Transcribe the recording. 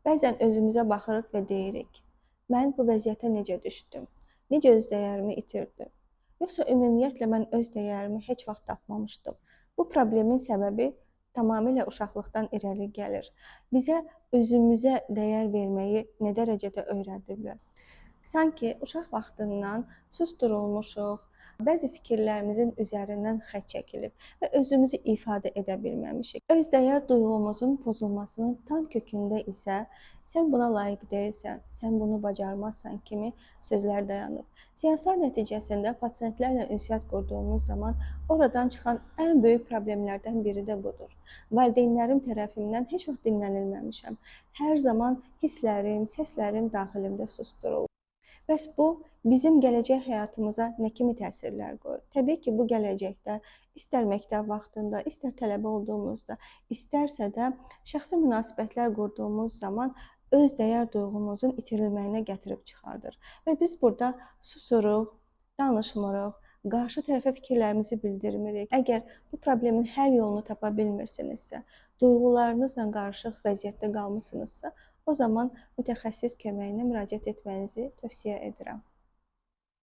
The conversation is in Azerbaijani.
Bəzən özümüzə baxırıq və deyirik: "Mən bu vəziyyətə necə düşdüm? Necə öz dəyərimi itirdim? Yoxsa ümumiyyətlə mən öz dəyərimi heç vaxt tapmamışdım?" Bu problemin səbəbi tamamilə uşaqlıqdan irəli gəlir. Bizə özümüzə dəyər verməyi nə dərəcədə öyrədiblər? Sanki uşaq vaxtından susdurulmuşuq, bəzi fikirlərimizin üzərindən xətt çəkilib və özümüzü ifadə edə bilməmişik. Öz dəyər duyğumuzun pozulmasının tam kökündə isə "sən buna layiq deyilsən, sən bunu bacarmazsan" kimi sözlər dayanıb. Seanslar nəticəsində pasientlərlə ünsiyyət qurduğumuz zaman oradan çıxan ən böyük problemlərdən biri də budur. Valideynlərim tərəfindən heç vaxt dinlənilməmişəm. Hər zaman hisslərim, səslərim daxilimdə susdurulub. Bəs bu bizim gələcək həyatımıza nə kimi təsirlər qoyur? Təbii ki, bu gələcəkdə istər məktəb vaxtında, istər tələbə olduğumuzda, istərsə də şəxsi münasibətlər qurduğumuz zaman öz dəyər duyğumuzun itirilməyinə gətirib çıxardır. Və biz burada susuruq, danışmırıq, qarşı tərəfə fikirlərimizi bildirmirik. Əgər bu problemin həll yolunu tapa bilmirsinizsə, duyğularınızla qarışıq vəziyyətdə qalmısınızsa, o zaman mütəxəssis köməyinə müraciət etmənizi tövsiyə edirəm.